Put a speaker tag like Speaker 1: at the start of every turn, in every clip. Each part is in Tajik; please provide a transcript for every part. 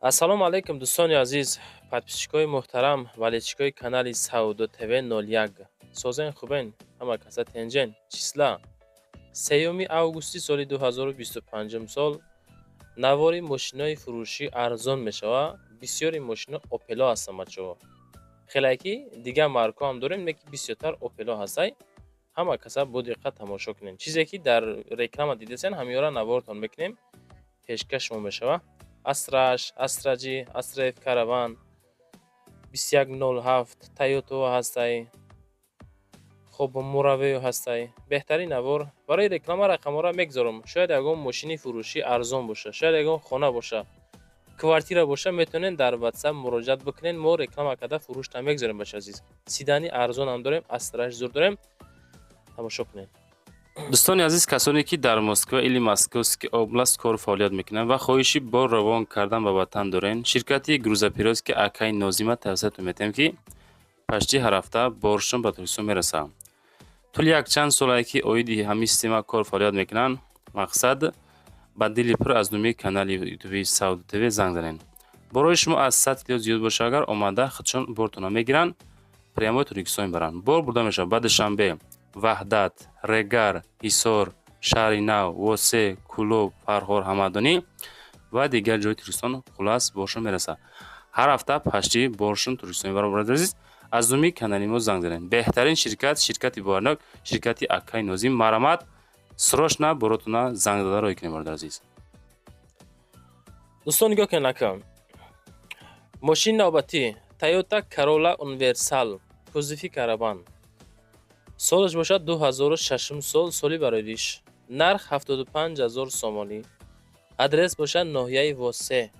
Speaker 1: Ассалому алайкум, дӯстони азиз, подписчикои муҳтарам, болельщикои канали Савдо ТВ 01. Созен, хубен, ҳама каса тенҷен. Числа 3 августи соли 2025 сол навори мошинои фурӯшӣ арзон мешава. Бисёри мошино Опело ҳастанд, бачаҳо. Хеле ки дигар маркаҳам дорем, лекин бисёртар Опело ҳастай. Ҳама каса бо диққат тамошо кунед. Чизе ки дар реклама дидесен, ҳамёра навортон мекунем, пешкаш шумо мешава. Астраш, Астраҷи, Астраф Караван 2107, Тойото ҳастай. Хоб, Муравео ҳастай. Беҳтарин навор. Барои реклама рақамҳоро мегзорам. Шояд ягон мошини фурӯшӣ арзон боша, шояд ягон хона боша, квартира боша, метавонед дар WhatsApp муроҷиат бикунед. Мо реклама карда фурӯшта мегзорем, бача азиз. Седани арзонам дорем, Астраш зур дорем. Тамошо кунед.
Speaker 2: Дӯстони азиз, касоне ки дар Москва или Московский область кору фаъолият мекунанд ва хоҳиши бор равон кардан ба ватан дорен, ширкати грузоперевозки акаи Нозима тавсиятон метиҳем, ки почти ҳар ҳафта боршон ба Тоҷикистон мерасад. Тӯли якчанд солае ки оиди ҳамин система кор фаъолият мекунанд, мақсад ба дили пур аз номи канали ютуби Савдо ТВ занг занед. Борои шумо аз 100 кило зиёд боша агар, омада худшон бортона мегиранд, прямой Тоҷикистон мебаранд. Бор бурда мешавад ба Душанбе, Ваҳдат, Регар, Ҳисор, Шаҳри Нав, Восе, Кӯлоб, Фархор, Ҳамадонӣ ва дигар ҷои Тоҷикистон. Хулас, боршон мерасад. Ҳар ҳафта почти боршон Тоҷикистон мебаранд. Бародари азиз, аз номи канали мо занг занед. Беҳтарин ширкат, ширкати боварнок, ширкати акаи Нозим. Марҳамат, срочно боротона занг зада роҳӣ кунед, бародари азиз.
Speaker 1: Дӯстон, нигоҳ кунед, ака. Мошини навбатӣ Toyota Corolla Универсал, кузови Караван. Солаш бошад 2006 сол, соли барориш. Нарх 75 0 сомонӣ. Адрес бошад ноҳияи Восе.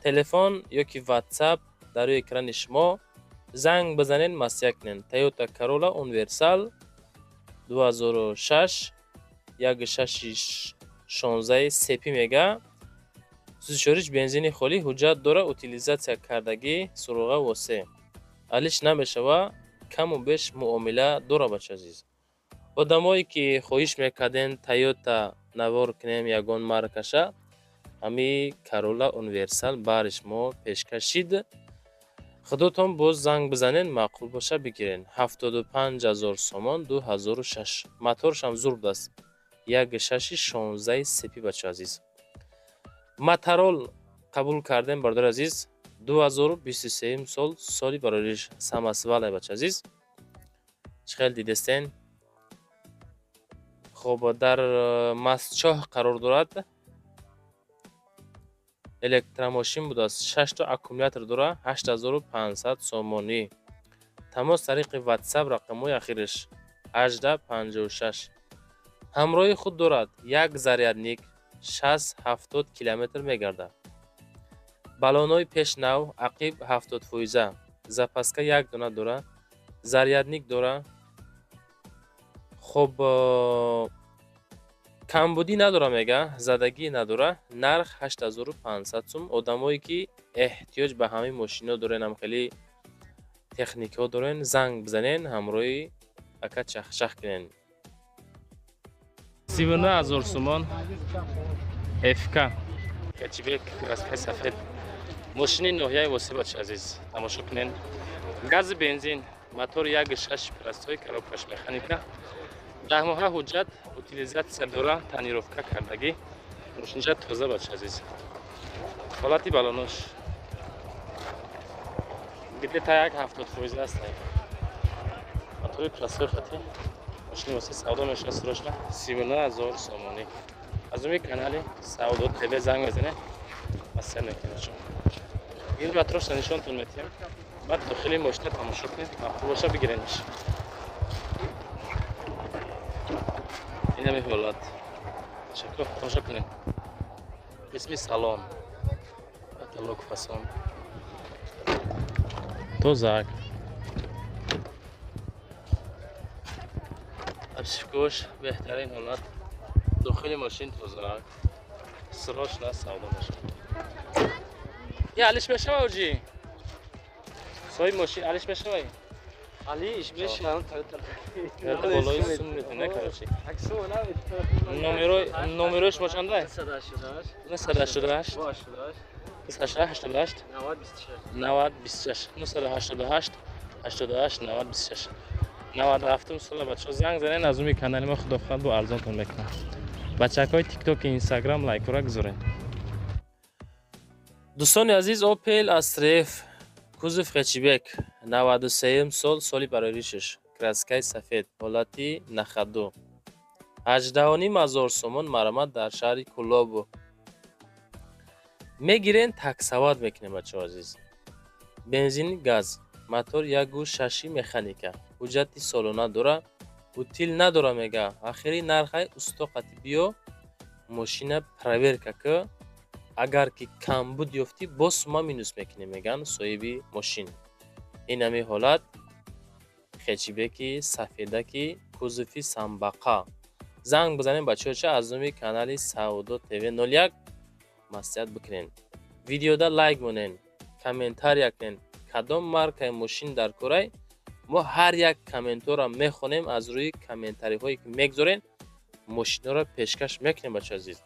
Speaker 1: Телефон ёки WhatsApp дар рӯи экрани шумо, занг бизанед, маслиҳат кунед. Toyota Corolla Универсал 2006, 1.6 16 сепи мега. Сӯзишвориш бензини холӣ, ҳуҷҷат дора, утилизация кардагӣ, суроға Восе. Алиш намешава, каму беш муомила дора, бача азиз. Одамое ки хоҳиш мекарден Тойота навор кунем ягон маркаша, ҳами Corolla Универсал баҳри шумо пешкаш шид. Худотон боз занг бизанед, маъқул боша, бигиред. 75 000 сомон, 2006. Моторшам зур будааст. 1.6 16 сепи, бача азиз. Матарол қабул кардем, бародари азиз. 2023 сол, соли барориш, самосвале, бача азиз. Чӣ хел дидестен? Хоб, дар Мастчоҳ қарор дорад. Электромошин будааст. Шашто аккумулятор дора, 8500 сомонӣ. Тамос тариқи WhatsApp, рақамҳои ахираш 1856. Ҳамроҳи худ дорад як зарядник, 60-70 километр мегардад. Баллонҳои пеш нав, ақиб 70%. Запаска як дона дора, зарядник дора. Хоб, камбудӣ надора мега, задагӣ надора. Нарх 8500 сум. Одамое ки эҳтиёҷ ба ҳамин мошино дорен, ҳам хеле техникаҳо дорен, занг бизанен, ҳамроҳи ака чахчах кунен.
Speaker 2: 39 000 сомон ФК хэтчбек, краскаи сафед. Мошини ноҳияи Восе, бача азиз, тамошо кунен. Гази бензин, мотори 1.6 простой, коробкаш механика, 10 моҳа ҳуҷҷат, утилизация дора, тонировка кардагӣ. Мошинча тоза, бача азиз. Ҳолати балонош где-то як 70% аст. Мотори простой хати. Мошини Восе савдо мешавад срочно, 39 000 сомонӣ. Аз уми канали Савдо ТВ занг мезанед, маслиҳат мекунед. Шумо ин атрофша нишонтон метиҳем, баъд дохили мошина тамошо кунед, маъқул боша, бигиренаш. Инами ҳолат, ташаккур, тамошо кунед. Қисми салон, потолок, фасон тозак, обшивкош беҳтарин ҳолат, дохили мошин тозак. Срочно савдо мешавад. Я алиш мешава, оҷи соҳиби мошин, алиш мешава.
Speaker 3: Алиш мешавам Toyota.
Speaker 1: Болои сум метуна, короче. Номерои шумо чандай?
Speaker 3: 988
Speaker 1: 988
Speaker 3: 88
Speaker 1: 88
Speaker 3: 90 26
Speaker 1: 90 26 988 88 90 26 97 сола бачаҳо занг занен аз уми канали ма худо хоҳад бо арзонтон мекунам. Бачакҳои тикток и инстаграм лайкора гузоред. Дӯстони азиз, Opel Astra F, кузов хэтчбек, 93 сол, соли бароришаш, краскаи сафед, ҳолати на ходу. 18 ҳазор сомон марамат дар шаҳри Кӯлобу. Мегирен, таксовать мекунем, бачаҳо азиз. Бензин, газ, мотор 1,6 механика, ҳуҷҷати солона дора, утил надора мега. Ахири нархай усто қати биё, мошина проверка ки, агар ки камбуд ёфтӣ, боз сума минус мекунем, меган соҳиби мошин. Ин ҳами ҳолат хэтчбеки сафедаки кузови самбақа. Занг бизанем, бачаҳоча, аз номи канали Савдо ТВ 01 маслиҳат бикунен. Видеода лайк монен, комментария кунен. Кадом маркаи мошин дар корай, мо ҳар як комментора мехонем, аз рӯи комментариҳое ки мегузорен мошинҳоро пешкаш мекунем, бачаҳо азиз.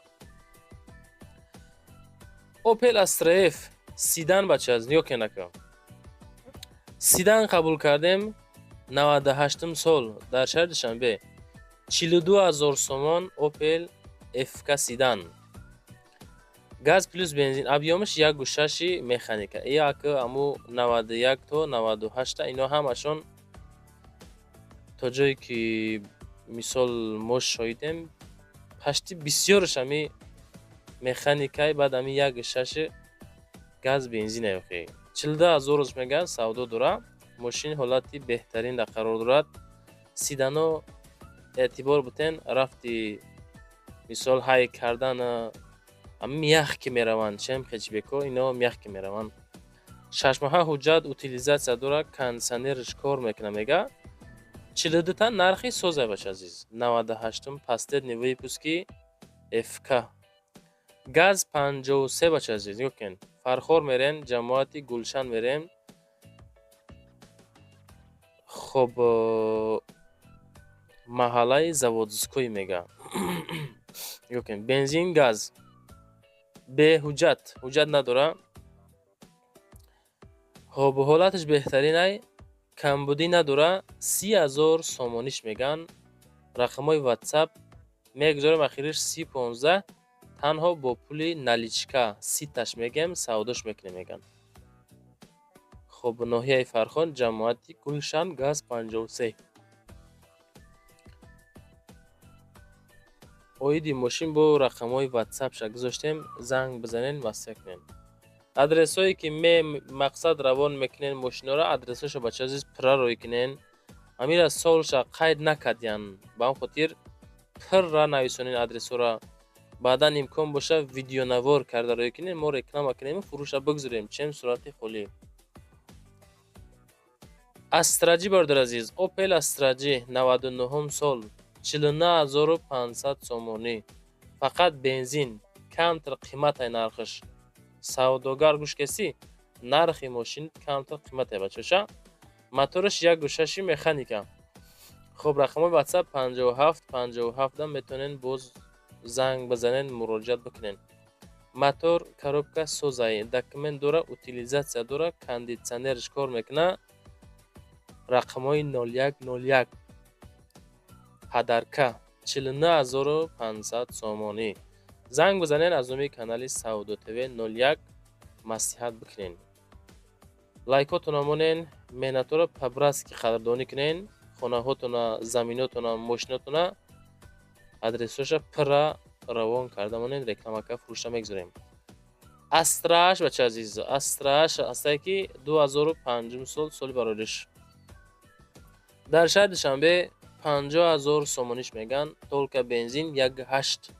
Speaker 1: Opel Astra F седан, бача азиз, нигоҳ кунед ака. Седан қабул кардем 98 сол дар шаҳри Душанбе. 42 ҳазор сомон Opel FK седан. Газ плюс бензин, объёмаш 1,6 механика. И ака аму 91 то 98 ино ҳамашон то ҷое ки мисол мо шоҳидем, пашти бисёраш ами механикай, баъд ами 1,6 газ бензин охи. 42 ҳазораш меган савдо дора. Мошин ҳолати беҳтарин дар қарор дорад. Седано эътибор бутен, рафти мисол ҳай кардан ами мягкий мераванд, чем хэтчбеко ино мягкий мераванд. Шашмоҳа ҳуҷҷат, утилизация дора, кондитсионерш кор мекуна мега. 42 та нархи созай, бача азиз. 98 последний выпуски FK. Газ 53, бача азиз, нигоҳ кунед. Фархор мерем, ҷамоати Гулшан мерем. Хоб, маҳаллаи Заводской мега. Нигоҳ кунед, бензин, газ. Беҳуҷҷат, ҳуҷҷат надора. Хоб, ҳолаташ беҳтаринай, камбудӣ надора, 30 ҳазор сомониш меган. Рақамҳои WhatsApp мегузорем, ахириш 3015, танҳо бо пули наличка ситаш мегем, савдош мекунем меган. Хоб, ноҳияи Фархон, ҷамоати Гулшан, газ 53. Оиди мошин бо рақамҳои WhatsApp-ша гузоштем, занг бизанен, маслиҳат кунем. Адресҳое ки ме мақсад равон мекунен мошинҳоро, адресҳоша, бача азиз, пурра рӯй кунен. Амира солша қайд накардиян, ба ҳам хотир пурра нависонен адресҳоро. Баъдан имкон боша видеонавор карда рӯй кунем, мо реклама кунем, фурӯша бигзорем, чем сурати холӣ. Астра Ҷи, бародар азиз, Opel Astra J 99 сол, 49 500 сомонӣ. Фақат бензин, камтар қиматай нархаш. Савдогар гӯш кесӣ, нархи мошин камтар қиматай, бачаша. Мотораш 1,6 механика. Хоб, рақамҳои WhatsApp 57 57 метавонен боз занг бизанен, муроҷиат бикунен. Мотор, коробка созай, документ дора, утилизация дора, кондитсионерш кор мекуна. Рақамҳои 0101 подарка 49 500 сомонӣ. Занг бизанен аз номи канали Савдо ТВ 01 маслиҳат бикунен. Лайкотона монен, меҳнатҳоро по-братски қадрдонӣ кунен, хонаҳотона, заминотона, мошинотона адресҳоша пурра равон карда монен, рекламака фурӯшта мегузорем. Астраш, бача азиз, Астраш ҳастае ки 2005 сол, соли барориш. Дар шаҳри Душанбе 50 ҳазор сомониш меган, только бензин 1,8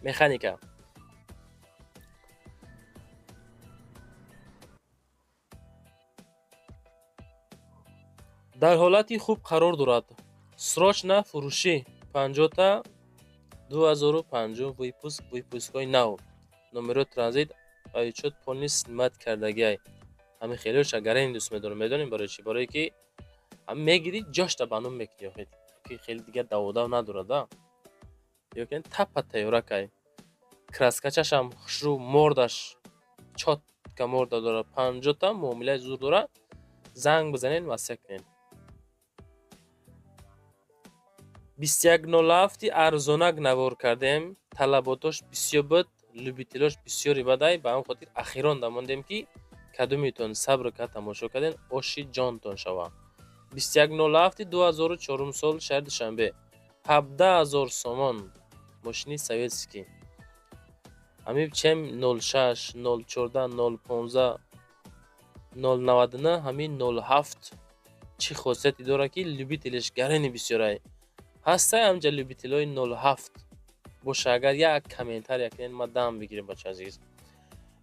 Speaker 1: механика. Дар ҳолати хуб қарор дорад. Срочно фурӯшӣ 50-та 2005 выпуск, выпускҳои нав. Номеро транзит отчёт полный снимать кардагиай. Ҳамин хелеоша гарен дӯст медорам. Медонем барои чӣ? Барое ки Мегирӣ, ҷошта ба ном мекунӣ, охи ки хеле дигар даводав надорада. Ёки тапа тайёракай, краскачашам хушрӯ, мордаш чётко морда дора, 50-та муомилаи зур дора. Занг бизанед, васия кунед. 2107-и арзонак навор кардем, талаботош бисёр буд, любителош бисёри бадай. Ба ҳамин хотир ахирон дамондем, ки кадомитон сабр кард, тамошо кардем, оши ҷонтон шава. 2107-и 2004 сол, шаҳри Душанбе, 17 000 сомон, мошини советский. Ҳамин чем 06, 014, 015, 099, ҳамин 07 чӣ хосияте дорад, ки любителеш гарани бисёрай ҳастай? Ҳамҷа любителои 07 боша, агар як комментария кунед, ма дам бигирем. Бача азиз,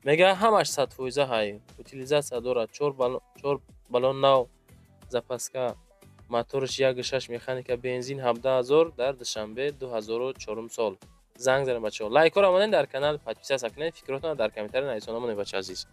Speaker 1: мега, ҳамаш 100% ҳай, утилизация дорад, чор баллон нав, запаска, мотораш 1,6, механика, бензин, 17 000, дар Душанбе, 2004 сол. Занг занед, бачаҳо, лайкҳоро монед, дар канал подписаться кунед, фикротонро дар комментария нависона монед, бача азиз.